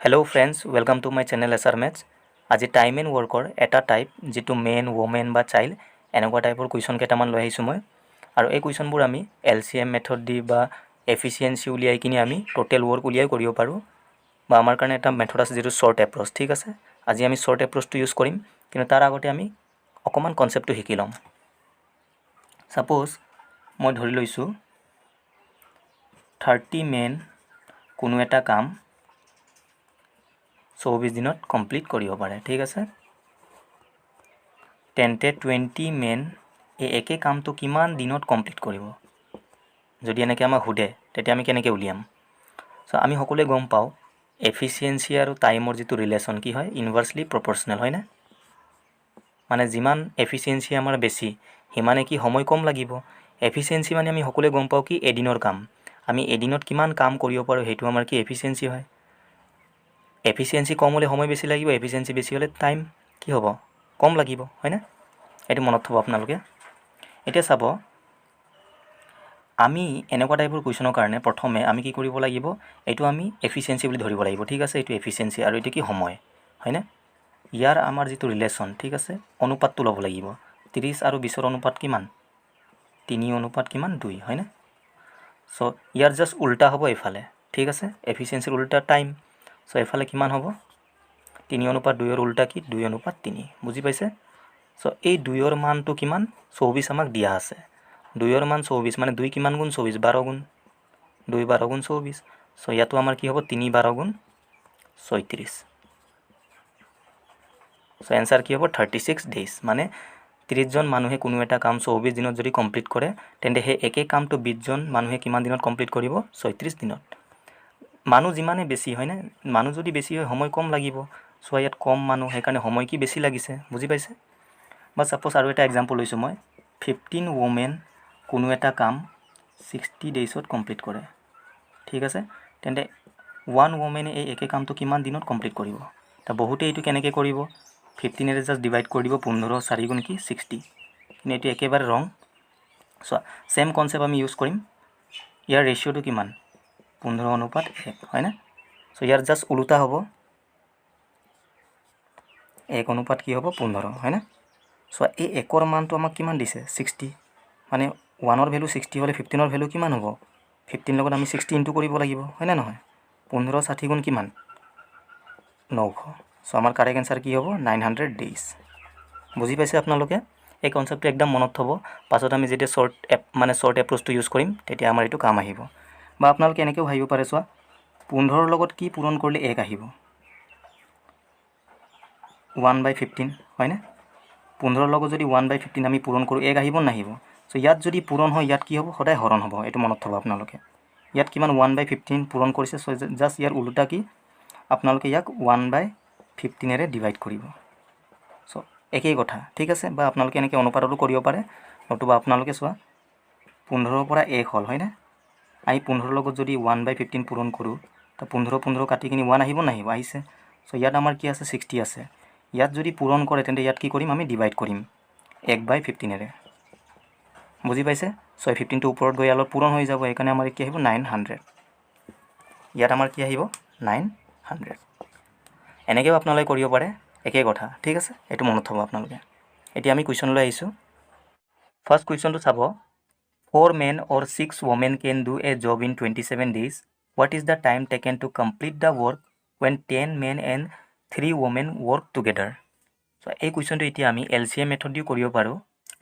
Hello friends, welcome to my channel SR Maths. আজি time and ৱৰ্কৰ এটা type, যিটো man, women বা child, এনেকুৱা টাইপৰ কুৱেশ্যন কেইটামান লৈ আহিছোঁ মই। আৰু এই কুৱেশ্যনবোৰ আমি এলচিএম মেথড দি বা এফিচিয়েঞ্চি উলিয়াই কিনি আমি টোটেল ৱৰ্ক উলিয়াই কৰিব পাৰোঁ বা আমাৰ কাৰণে এটা মেথড আছে, যিটো শ্বৰ্ট এপ্ৰ'চ, ঠিক আছে? আজি আমি শ্বৰ্ট এপ্ৰ'চটো ইউজ কৰিম, কিন্তু তাৰ আগতে আমি অকণমান কনচেপ্টটো শিকি ল'ম। ছাপ'জ মই ধৰি লৈছোঁ, 30 মেন কোনো এটা কাম 24 দিনত কমপ্লিট কৰিব পাৰে, ঠিক আছে? তেন্তে 20 মেন এই একে কামটো কিমান দিনত কমপ্লিট কৰিব? যদি এনেকৈ আমাক সোধে, তেতিয়া আমি কেনেকৈ উলিয়াম? চ' আমি সকলোৱে গম পাওঁ, এফিচিয়েঞ্চি আৰু টাইমৰ যিটো ৰিলেশ্যন কি হয়? ইনভাৰ্চলি প্ৰপৰ্চনেল, হয়নে? মানে যিমান এফিচিয়েঞ্চি আমাৰ বেছি, সিমানে কি সময় কম লাগিব। এফিচিয়েঞ্চি মানে আমি সকলোৱে গম পাওঁ কি, এদিনৰ কাম, আমি এদিনত কিমান কাম কৰিব পাৰোঁ, সেইটো আমাৰ কি এফিচিয়েঞ্চি হয়। এফিচিয়েঞ্চি কম হ'লে সময় বেছি লাগিব, এফিচিয়েঞ্চি বেছি হ'লে টাইম কি হ'ব? কম লাগিব, হয়নে? এইটো মনত থ'ব আপোনালোকে। এতিয়া চাব, আমি এনেকুৱা টাইপৰ কুৱেশ্যনৰ কাৰণে প্ৰথমে আমি কি কৰিব লাগিব? এইটো আমি এফিচিয়েঞ্চি বুলি ধৰিব লাগিব, ঠিক আছে? এইটো এফিচিয়েঞ্চি আৰু এইটো কি সময়, হয়নে? ইয়াৰ আমাৰ যিটো ৰিলেশ্যন, ঠিক আছে, অনুপাতটো ল'ব লাগিব। 30 আৰু 20ৰ অনুপাত কিমান? 3 অনুপাত কিমান? 2, হয়নে? চ' ইয়াৰ জাষ্ট উল্টা হ'ব এইফালে, ঠিক আছে? এফিচিয়েঞ্চিৰ উল্টা টাইম। চ' এইফালে কিমান হ'ব? 3 অনুপাত 2ৰ উল্টা কি? 2 অনুপাত 3। বুজি পাইছে? চ' এই 2ৰ মানটো কিমান? 24 আমাক দিয়া আছে। 2ৰ মান 24, মানে 2 কিমান গুণ 24? 12 গুণ। 2 12 গুণ 24। চ' ইয়াতো আমাৰ কি হ'ব? 3 12 গুণ 36। চ' এনচাৰ কি হ'ব? 36 ডেইজ। মানে 30জন মানুহে কোনো এটা কাম 24 দিনত যদি কমপ্লিট কৰে, তেন্তে সেই একে কামটো 20জন মানুহে কিমান দিনত কমপ্লিট কৰিব? 36 দিনত। মানুহ যিমানে বেছি, হয়নে? মানুহ যদি বেছি হয়, সময় কম লাগিব। চোৱা, ইয়াত কম মানুহ, সেইকাৰণে সময় কি বেছি লাগিছে। বুজি পাইছে? বা ছাপ'জ আৰু এটা এক্সাম্পল লৈছোঁ মই, 15 ৱমেন কোনো এটা কাম 60 ডেইজত কমপ্লিট কৰে, ঠিক আছে? তেন্তে ওৱান ৱমেনে এই একে কামটো কিমান দিনত কমপ্লিট কৰিব? তা বহুতে এইটো কেনেকৈ কৰিব? 15ৰে জাষ্ট ডিভাইড কৰি দিব, 15 চাৰি গুণ কি? 60। কিন্তু এইটো একেবাৰে ৰং। চোৱা, ছেম কনচেপ্ট আমি ইউজ কৰিম। ইয়াৰ ৰেচিঅ'টো কিমান? 15 অনুপাত 1, হয়নে? চ' ইয়াৰ জাষ্ট ওলোটা হ'ব। 1 অনুপাত কি হ'ব? 15, হয়নে? চোৱা, এই 1ৰ মানটো আমাক কিমান দিছে? 60। মানে ওৱানৰ ভেলু 60 হ'লে 15ৰ ভেলু কিমান হ'ব? 15 লগত আমি 60 ইনটু কৰিব লাগিব, হয়নে নহয়? 15 60 গুণ কিমান? 900। চ' আমাৰ কাৰেক্ট এনচাৰ কি হ'ব? 900 ডেইজ। বুজি পাইছে আপোনালোকে? এই কনচেপ্টটো একদম মনত থ'ব। পাছত আমি যেতিয়া শ্বৰ্ট এপ, মানে শ্বৰ্ট এপ্ৰ'চটো ইউজ কৰিম, তেতিয়া আমাৰ এইটো কাম আহিব। বা আপোনালোকে এনেকৈও ভাবিব পাৰে, চোৱা, 15ৰ লগত কি পূৰণ কৰিলে 1 আহিব? 1/15, হয়নে? 15ৰ লগত যদি 1/15 আমি পূৰণ কৰোঁ, 1 আহিব নাহিব? চ' ইয়াত যদি পূৰণ হয়, ইয়াত কি হ'ব? সদায় হৰণ হ'ব। এইটো মনত থ'ব আপোনালোকে। ইয়াত কিমান? 1/15 পূৰণ কৰিছে। চ' জাষ্ট ইয়াৰ ওলোটা কি? আপোনালোকে ইয়াক 1/15ৰে ডিভাইড কৰিব। চ' একেই কথা, ঠিক আছে? বা আপোনালোকে এনেকৈ অনুপাততো কৰিব পাৰে। নতুবা আপোনালোকে চোৱা, 15ৰ পৰা 1 হ'ল, হয়নে? আমি 15ৰ লগত যদি 1/15 পূৰণ কৰোঁ, তো 15 15 কাটি কিনি 1 আহিব নাহিব? আহিছে। চ' ইয়াত আমাৰ কি আছে? 60 আছে। ইয়াত যদি পূৰণ কৰে, তেন্তে ইয়াত কি কৰিম আমি? ডিভাইড কৰিম 1/15ৰে। বুজি পাইছে? চ' এই 15টো ওপৰত গৈ অলপ পূৰণ হৈ যাব। সেইকাৰণে আমাৰ কি আহিব? 900। ইয়াত আমাৰ কি আহিব? 900। এনেকৈও আপোনালোকে কৰিব পাৰে, একেই কথা, ঠিক আছে? এইটো মনত থ'ব আপোনালোকে। এতিয়া আমি কুৱেশ্যনলৈ আহিছোঁ। ফাৰ্ষ্ট কুৱেশ্যনটো চাব, four men or six women can do a job in 27 days. What is the time taken to complete the work when 10 men and three women work together? চ' এই কুৱেশ্যনটো এতিয়া আমি এলচিএম মেথড দিও কৰিব পাৰোঁ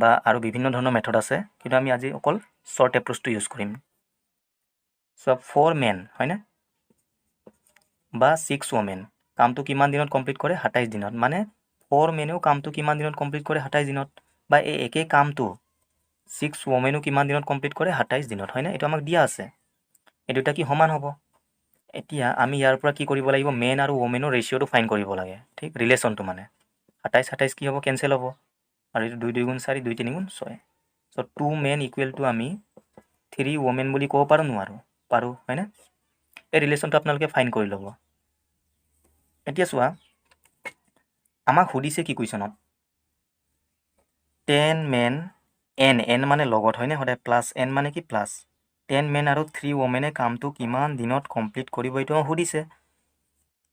বা আৰু বিভিন্ন ধৰণৰ মেথড আছে, কিন্তু আমি আজি অকল শ্বৰ্ট এপ্ৰ'চটো ইউজ কৰিম। চ' ফ'ৰ মেন, হয়নে, বা ছিক্স ৱমেন কামটো কিমান দিনত কমপ্লিট কৰে? 27 দিনত। মানে ফ'ৰ মেনেও কামটো কিমান দিনত কমপ্লিট কৰে? 27 দিনত। বা এই একে কামটো ছিক্স ৱমেনো কিমান দিনত কমপ্লিট কৰে? 27 দিনত, হয়নে? এইটো আমাক দিয়া আছে। এই দুটা কি সমান হ'ব? এতিয়া আমি ইয়াৰ পৰা কি কৰিব লাগিব? মেন আৰু ৱমেনৰ ৰেচিঅ'টো ফাইণ্ড কৰিব লাগে, ঠিক? ৰিলেশ্যনটো, মানে 27 27 কি হ'ব? কেঞ্চেল হ'ব। আৰু এইটো 2 2 গুণ 4, 2 3 গুণ 6। চ' টু মেন ইকুৱেল টু আমি থ্ৰী ৱমেন বুলি ক'ব পাৰোঁ, নোৱাৰোঁ? পাৰোঁ, হয়নে? এই ৰিলেশ্যনটো আপোনালোকে ফাইণ্ড কৰি ল'ব। এতিয়া চোৱা, আমাক সুধিছে কি কুৱেশ্যনত? 10 মেন এন, এন মানে লগত, হয়নে? সদায় প্লাছ, এন মানে কি? প্লাছ। 10 মেন আৰু থ্ৰী ৱমেনে কামটো কিমান দিনত কমপ্লিট কৰিব, এইটো আমাক সুধিছে।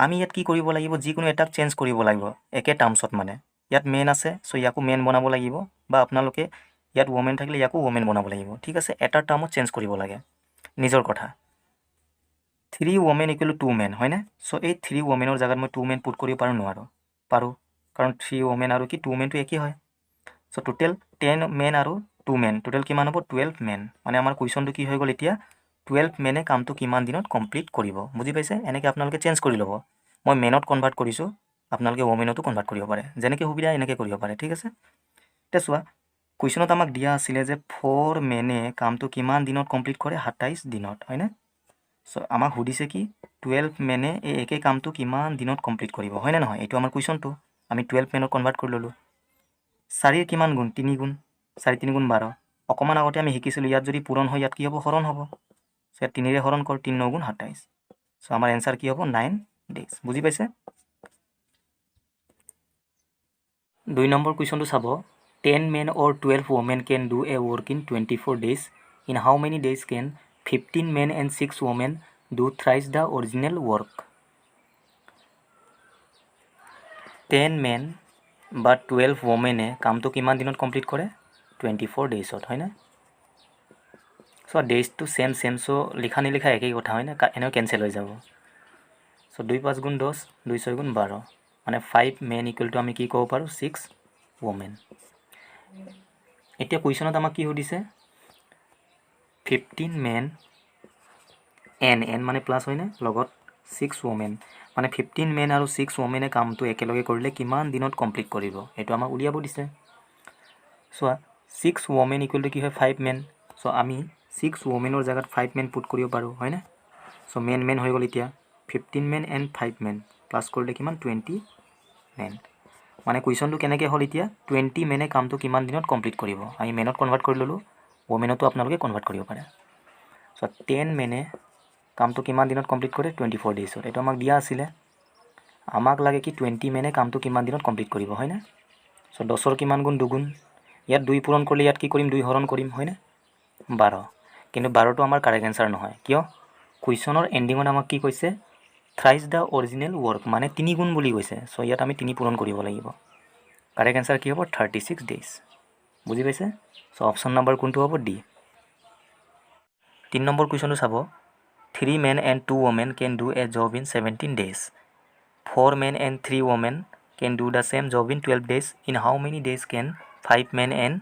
আমি ইয়াত কি কৰিব লাগিব, যিকোনো এটাক চেঞ্জ কৰিব লাগিব একে টাৰ্মছত। মানে ইয়াত মেন আছে, চ' ইয়াকো মেন বনাব লাগিব, বা আপোনালোকে ইয়াত ৱমেন থাকিলে ইয়াকো ৱমেন বনাব লাগিব, ঠিক আছে? এটা টাৰ্মত চেঞ্জ কৰিব লাগে, নিজৰ কথা। Three women equal to men, হয়নে? চ' এই থ্ৰী ৱমেনৰ জেগাত মই টু মেন পুট কৰিব পাৰোঁ নোৱাৰোঁ? পাৰোঁ, কাৰণ থ্ৰী ৱমেন আৰু কি টু মেনটো একেই হয়। চ' টোটেল 10 মেন আৰু টু মেন, টোটেল কিমান হ'ব? 12 মেন। মানে আমাৰ কুৱেশ্যনটো কি হৈ গ'ল এতিয়া? 12 মেনে কামটো কিমান দিনত কমপ্লিট কৰিব? বুজি পাইছে? এনেকৈ আপোনালোকে চেঞ্জ কৰি ল'ব। মই মেনত কনভাৰ্ট কৰিছোঁ, আপোনালোকে ৱমেনতো কনভাৰ্ট কৰিব পাৰে। যেনেকৈ সুবিধা এনেকৈ কৰিব পাৰে, ঠিক আছে? এতিয়া চোৱা, কুৱেশ্যনত আমাক দিয়া আছিলে যে ফ'ৰ মেনে কামটো কিমান দিনত কমপ্লিট কৰে? 27 দিনত, হয়নে? চ' আমাক সুধিছে কি, 12 মেনে এই একে কামটো কিমান দিনত কমপ্লিট কৰিব, হয়নে নহয়? এইটো আমাৰ কুৱেশ্যনটো। আমি 12 মেনত কনভাৰ্ট কৰি ল'লোঁ। চাৰিৰ কিমান গুণ? তিনি গুণ। চাৰি তিনি গুণ 12। অকণমান আগতে আমি শিকিছিলোঁ, ইয়াত যদি পূৰণ হয় ইয়াত কি হ'ব? হৰণ হ'ব। চ' ইয়াত তিনিৰে হৰণ কৰ, তিনি ন গুণ 27। চ' আমাৰ এনচাৰ কি হ'ব? 9 ডেইজ। বুজি পাইছে? 2 নম্বৰ কুৱেশ্যনটো চাব। 10 men or 12 women can do a work in 24 days. In how many days can 15 men and six women do thrice the original work? 10 men বা 12 ৱমেনে কামটো কিমান দিনত কমপ্লিট কৰে? 24 ডেইজত, হয়নে? চ' ডেইজটো ছেম ছেম, চ' লিখা নিলিখা একেই কথা, হয়নে? এনেও কেঞ্চেল হৈ যাব। চ' দুই পাঁচ গুণ 10, দুই ছয় গুণ 12, মানে ফাইভ মেন ইকুৱেল টু আমি কি ক'ব পাৰোঁ? Six women. এতিয়া কুৱেশ্যনত আমাক কি সুধিছে? 15 মেন এন, এন মানে প্লাছ হয়নে, লগত ছিক্স ৱমেন। মানে 15 মেন আৰু ছিক্স ৱমেনে কামটো একেলগে কৰিলে কিমান দিনত কমপ্লিট কৰিব, এইটো আমাক উলিয়াব দিছে। চোৱা, ছিক্স ৱমেন ইকুৱেল টু কি হয়? Five men. চ' আমি ছিক্স ৱমেনৰ জেগাত ফাইভ মেন পুট কৰিব পাৰোঁ, হয়নে? চ' মেন মেন হৈ গ'ল। এতিয়া 15 men and five men plus কৰিলে কিমান? 20 মেন। মানে কুৱেশ্যনটো কেনেকৈ হ'ল এতিয়া? 20 মেনে কামটো কিমান দিনত কমপ্লিট কৰিব। আমি মেনত কনভাৰ্ট কৰি ল'লোঁ, ৱমেনতো আপোনালোকে কনভাৰ্ট কৰিব পাৰে। চ' 10 মেনে কামটো কিমান দিনত কমপ্লিট কৰে? 24 ডেইজত। এইটো আমাক দিয়া আছিলে। আমাক লাগে কি, 20 মেনে কামটো কিমান দিনত কমপ্লিট কৰিব, হয়নে? চ' 10ৰ কিমান গুণ? দুগুণ। ইয়াত দুই পূৰণ কৰিলে ইয়াত কি কৰিম? দুই হৰণ কৰিম, হয়নে? 12। কিন্তু 12টো আমাৰ কাৰেক্ট এনচাৰ নহয়। কিয়? কুৱেশ্যনৰ এণ্ডিঙত আমাক কি কৈছে? থ্ৰাইজ the original work, মানে তিনি গুণ বুলি কৈছে। চ' ইয়াত আমি তিনি পূৰণ কৰিব লাগিব। কাৰেক্ট এনচাৰ কি হ'ব? 36 ডেইজ। বুজি পাইছে? চ' অপশ্যন নাম্বাৰ কোনটো হ'ব? ডি। 3 নম্বৰ কুৱেশ্যনটো চাব। Three men and two women can do a job in 17 days. Four men and three women can do the same job in 12 days. In how many days can five men and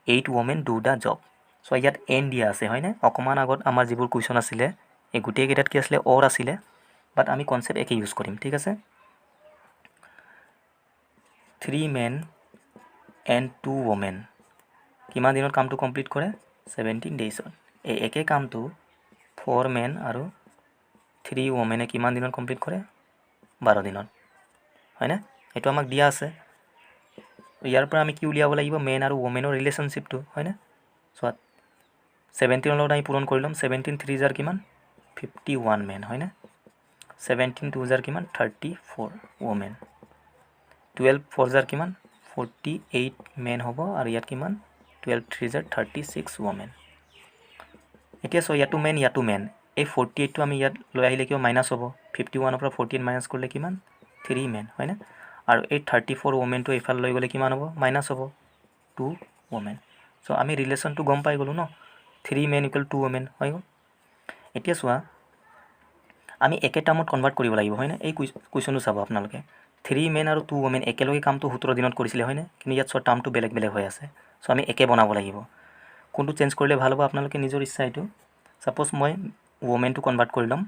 eight women do the job? So ইয়াত N দিয়া আছে, হয়নে? অকণমান আগত আমাৰ যিবোৰ question আছিলে, এই গোটেইকেইটাত কি আছিলে? অৰ আছিলে। বাট আমি কনচেপ্ট একে ইউজ কৰিম, ঠিক আছে? Three men and two women কিমান দিনত কামটো কমপ্লিট কৰে? 17 ডেইজত। এই একে কামটো ফ'ৰ মেন আৰু থ্ৰী ৱমেনে কিমান দিনত কমপ্লিট কৰে? 12 দিনত, হয়নে? সেইটো আমাক দিয়া আছে। ইয়াৰ পৰা আমি কি উলিয়াব লাগিব? মেন আৰু ৱমেনৰ ৰিলেশ্যনশ্বিপটো, হয়নে? চোৱা, 17ৰ লগত আমি পূৰণ কৰি ল'ম। 17 থ্ৰী জাৰ কিমান? 51 মেন, হয়নে? 17 টু জাৰ কিমান? 34 ৱমেন। 12 ফ'ৰ জাৰ কিমান? 48 মেন হ'ব। আৰু ইয়াত কিমান? 12 থ্ৰী জাৰ 36 ৱমেন। এতিয়া চোৱা, ইয়াতো মেন, ইয়াতো মেন। এই 48টো আমি ইয়াত লৈ আহিলে কিয় মাইনাছ হ'ব? 51ৰ পৰা 48 মাইনাছ কৰিলে কিমান? থ্ৰী মেন, হয়নে? আৰু এই 34 ৱমেনটো এইফালে লৈ গ'লে কিমান হ'ব? মাইনাছ হ'ব, টু ৱমেন। চ' আমি ৰিলেশ্যনটো গম পাই গ'লোঁ ন? Three men equal two women হৈ গ'ল। এতিয়া চোৱা, আমি একে টাৰ্মত কনভাৰ্ট কৰিব লাগিব, হয়নে? এই কুৱেশ্যনটো চাব আপোনালোকে। থ্ৰী মেন আৰু টু ৱমেন একেলগে কামটো 17 দিনত কৰিছিলে, হয়নে? কিন্তু ইয়াত চোৱা, টাৰ্মটো বেলেগ বেলেগ হৈ আছে। চ' আমি একে বনাব লাগিব। কোনটো চেঞ্জ কৰিলে ভাল হ'ব? আপোনালোকে নিজৰ ইচ্ছা এইটো। ছাপ'জ মই ৱমেনটো কনভাৰ্ট কৰি ল'ম।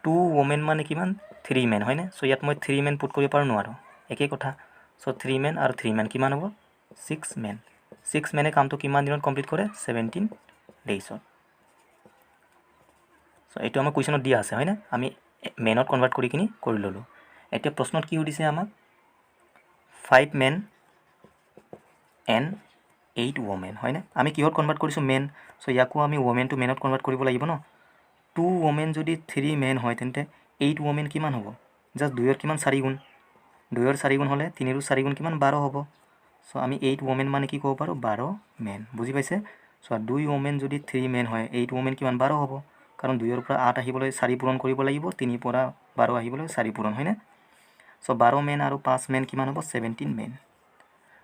টু ৱমেন মানে কিমান? থ্ৰী মেন, হয়নে? চ' ইয়াত মই থ্ৰী মেন পুট কৰিব পাৰোঁ নোৱাৰোঁ? একেই কথা। চ' থ্ৰী মেন আৰু থ্ৰী মেন কিমান হ'ব? Six men. Six মেনে কামটো কিমান দিনত কমপ্লিট কৰে? 17 ডেইজত। চ' এইটো আমাৰ কুৱেশ্যনত দিয়া আছে, হয়নে? আমি মেনত কনভাৰ্ট কৰি কিনি কৰি ল'লোঁ। এতিয়া প্ৰশ্নত কি সুধিছে আমাক? Five men and eight women, হয়নে? আমি কিহত কনভাৰ্ট কৰিছোঁ? মেন। চ' ইয়াকো আমি ৱমেনটো মেনত কনভাৰ্ট কৰিব লাগিব ন? টু ৱমেন যদি থ্ৰী মেন হয়, তেন্তে এইট ৱমেন কিমান হ'ব? জাষ্ট দুইৰ কিমান? চাৰি গুণ। দুইৰ চাৰি গুণ হ'লে তিনিৰো চাৰি গুণ কিমান? 12 হ'ব। চ' আমি এইট ৱমেন মানে কি ক'ব পাৰোঁ? 12 মেন। বুজি পাইছে? চোৱা, দুই ৱমেন যদি থ্ৰী মেন হয়, এইট ৱমেন কিমান? 12 হ'ব। কাৰণ দুইৰ পৰা আঠ আহিবলৈ চাৰি পূৰণ কৰিব লাগিব, তিনিৰ পৰা 12 আহিবলৈ চাৰি পূৰণ, হয়নে? চ' 12 মেন আৰু পাঁচ মেন কিমান হ'ব? 17 মেন।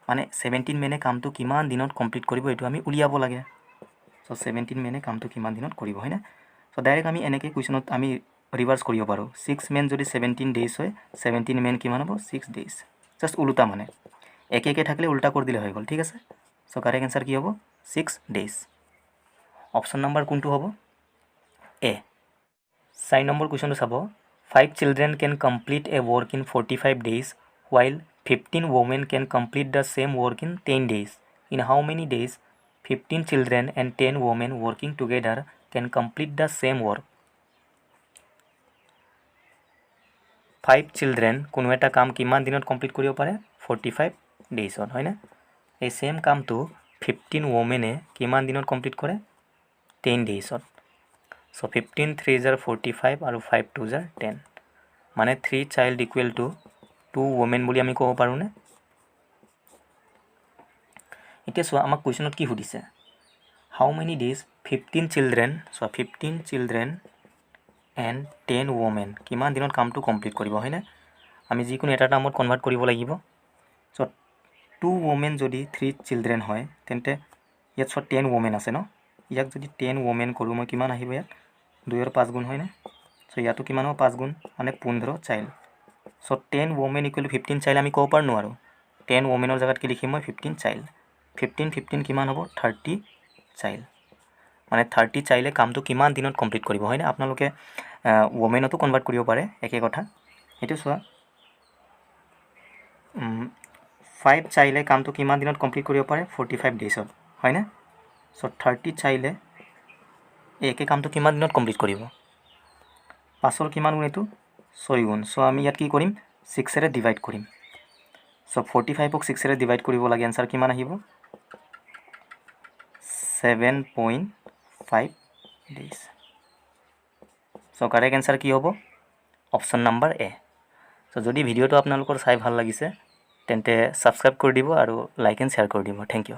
মানে 17 মেনে কামটো কিমান দিনত কমপ্লিট কৰিব, এইটো আমি উলিয়াব লাগে। চ' 17 মেনে কামটো কিমান দিনত কৰিব, হয়নে? চ' ডাইৰেক্ট আমি এনেকৈ কুৱেশ্যনত আমি ৰিভাৰ্চ কৰিব পাৰোঁ। ছিক্স মেন যদি 17 ডেইজ হয়, 17 মেন কিমান হ'ব? 6 ডেইজ। জাষ্ট ওলোটা, মানে একে একে থাকিলে উল্টা কৰি দিলে হৈ গ'ল, ঠিক আছে? চ' কাৰেক্ট এনচাৰ কি হ'ব? 6 ডেইজ। অপশ্যন নাম্বাৰ কোনটো হ'ব? এ। 4 নম্বৰ কুৱেশ্যনটো চাব। Five children can complete a work in 45 days, while 15 women can complete the same work in 10 days. In how many days 15 children and 10 women working together can complete the same work? Five children কোনো এটা কাম কিমান দিনত complete কৰিব পাৰে? 45 ডেইজত, হয়নে? এই same কামটো 15 ৱমেনে কিমান দিনত কমপ্লিট কৰে? 10 ডেইজত। So 15 threes are 45 আৰু ফাইভ টু জাৰ 10, মানে three child equal to two women বুলি আমি ক'ব পাৰোঁনে? এতিয়া চোৱা, আমাক কুৱেশ্যনত কি সুধিছে? How many days 15 children, চোৱা, 15 চিলড্ৰেন এণ্ড 10 ৱমেন কিমান দিনত কামটো কমপ্লিট কৰিব, হয়নে? আমি যিকোনো এটা টাৰ্মত কনভাৰ্ট কৰিব লাগিব। চ' টু ৱমেন যদি থ্ৰী চিলড্ৰেন হয়, তেন্তে ইয়াত চোৱা, 10 ৱমেন আছে ন? ইয়াক যদি 10 ৱমেন কৰোঁ মই, কিমান আহিব ইয়াত? দুইৰ পাঁচ গুণ, হয়নে? চ' ইয়াতো কিমান হ'ব? পাঁচ গুণ, মানে 15 child. So 10 women equal to 15 child আমি ক'ব পাৰোঁ নোৱাৰোঁ? 10 ৱমেনৰ জেগাত কি লিখিম মই? 15 চাইল্ড। 15 15 কিমান হ'ব? 30 চাইল্ড। মানে 30 চাইল্ডে কামটো কিমান দিনত কমপ্লিট কৰিব, হয়নে? আপোনালোকে ৱমেনতো কনভাৰ্ট কৰিব পাৰে, একে কথা। সেইটো চোৱা, ফাইভ চাইল্ডে কামটো কিমান দিনত কমপ্লিট কৰিব পাৰে? 45 ডেইজত, হয়নে? চ' 30 চাইল্ডে এই একে কামটো কিমান দিনত কমপ্লিট কৰিব? পাঁচৰ কিমান গুণ এইটো? ছয় গুণ। চ' আমি ইয়াত কি কৰিম? ছিক্সেৰে ডিভাইড কৰিম। চ' 45ক ছিক্সেৰে ডিভাইড কৰিব লাগে, এনচাৰ কিমান আহিব? 7.5 days. So correct answer কি হ'ব? Option number A. চ' যদি ভিডিঅ'টো আপোনালোকৰ চাই ভাল লাগিছে, তেন্তে ছাবস্ক্ৰাইব কৰি দিব আৰু লাইক এণ্ড শ্বেয়াৰ কৰি দিব। Thank you.